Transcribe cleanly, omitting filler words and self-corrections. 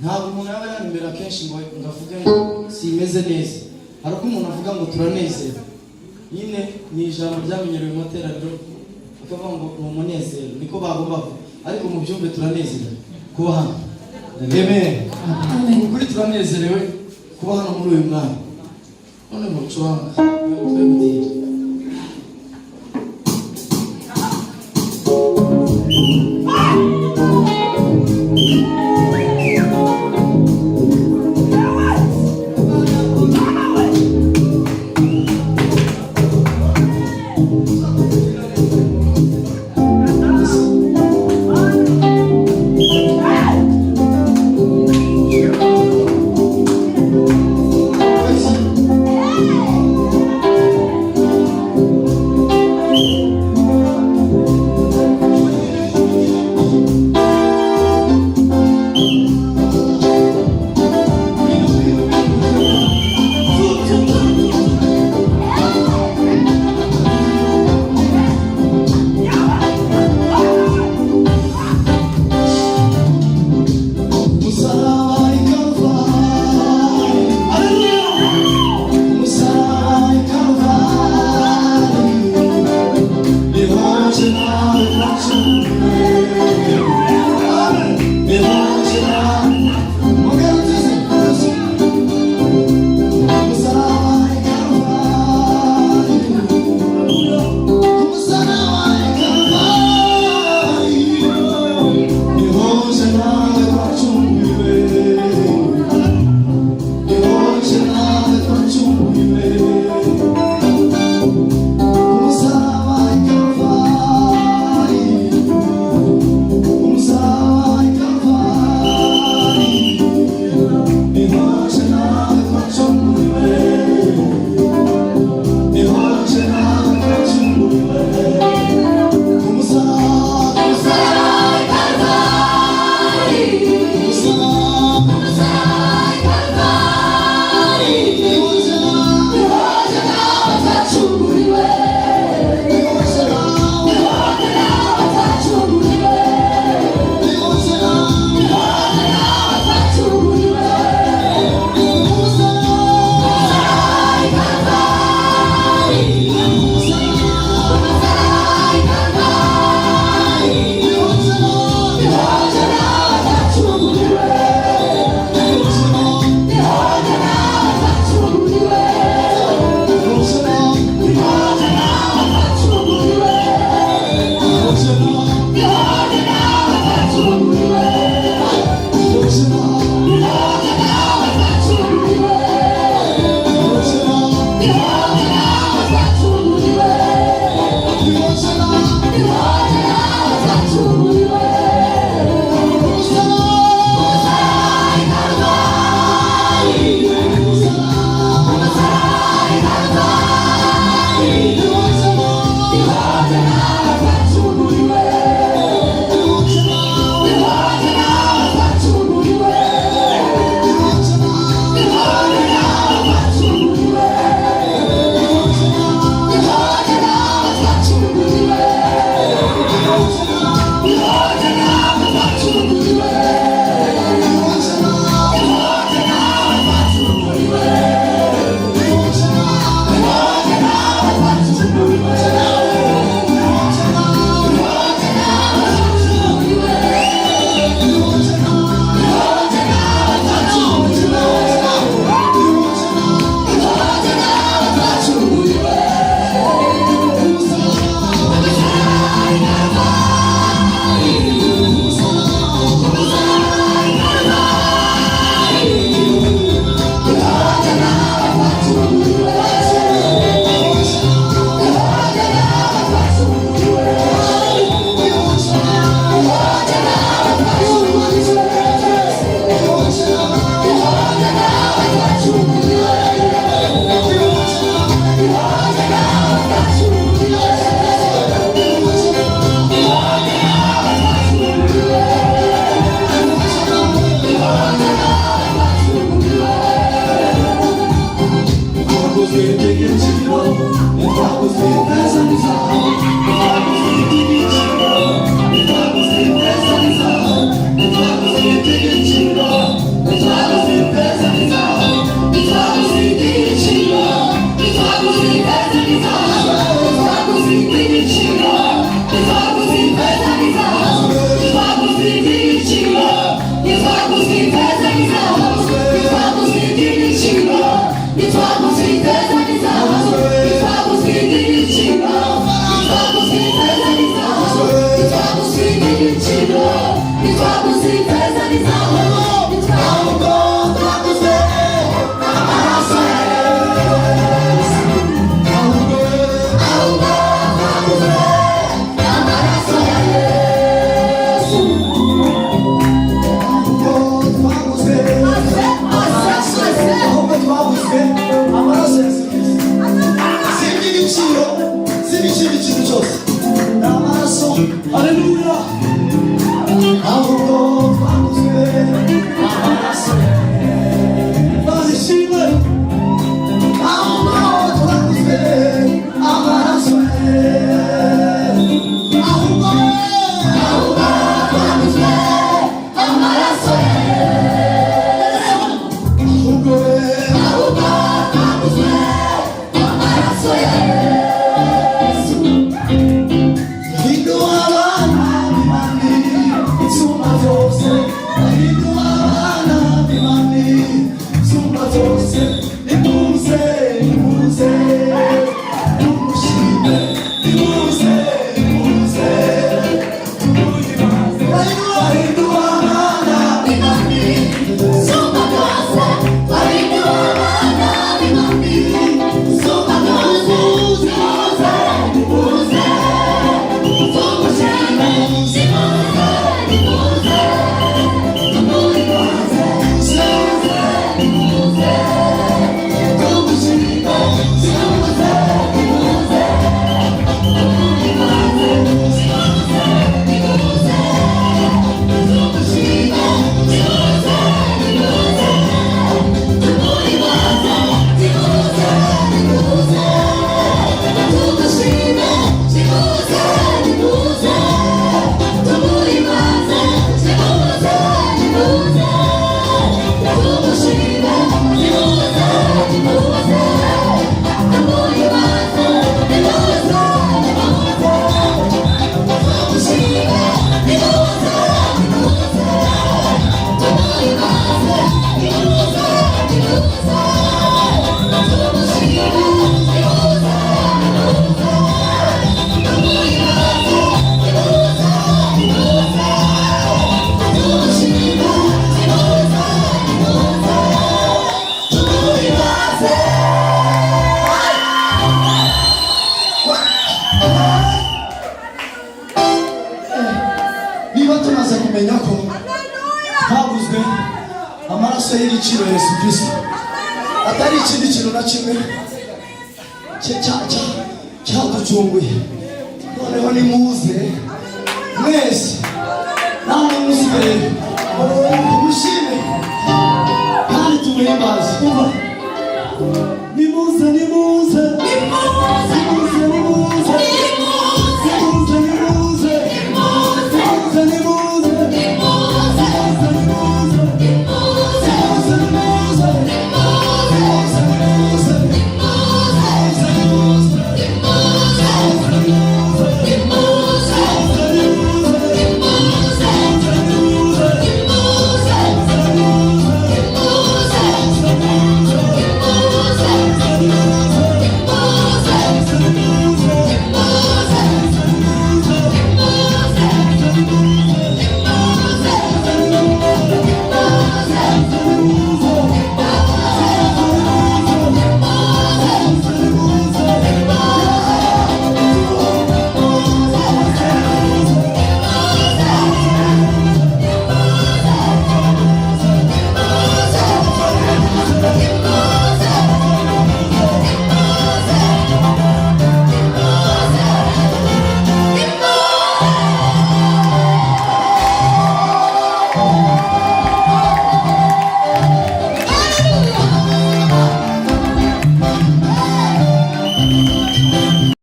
Ntabwo umuntu yaba yari akenshi ngo avuge ngo simeze neza. Hari ubwo umuntu avuga ngo turanezerewe nyine, ni ijambo ryamenyerewe mu materaniro, bakavuga ngo ni umunezero, niko bagomba kuvuga. Ariko mu byumve, turanezerewe kuba hano. Amen. Amen. Ukuri turanezerewe kuba hano muri uyu mwanya. None mucuranga twe gutinda. Hahirwa abana b'Imana isumba byose. Nimuze, nimuze tumushime, nimuze, nimuze tumuhimbaze. Hahirwa abana b'Imana Isumba byose, hahirwa abana b'Imana isumba byose. Nimuze, nimuze tumushime, nimuze, nimuze tumuhimbaze. Nimuze, nimuze tumushime, nimuze, nimuze tumuhimbaze. Nimuze, nimuze tumushime, nimuze, nimuze tumuhimbaze. Nimuze, nimuze tumushime, nimuze, nimuze tumuhimbaze. Nimuze, nimuze tumushime, nimuze, nimuze tumuhimbaze. Nimuze, nimuze tumushime, nimuze, nimuze tumuhimbaze. Nimuze, nimuze tumushime, nimuze, nimuze tumuhimbaze. Nimuze, nimuze tumushime, nimuze, nimuze tumuhimbaze. Niba tumaze kumenya ko twaguzwe amaraso y'igiciro, Yesu Kirisito, atari ikindi kintu na kimwe cyaducunguye, noneho nimuze mwese, nta muntu usigaye, tumushime kandi tumuhimbaze. Nimuze, nimuze.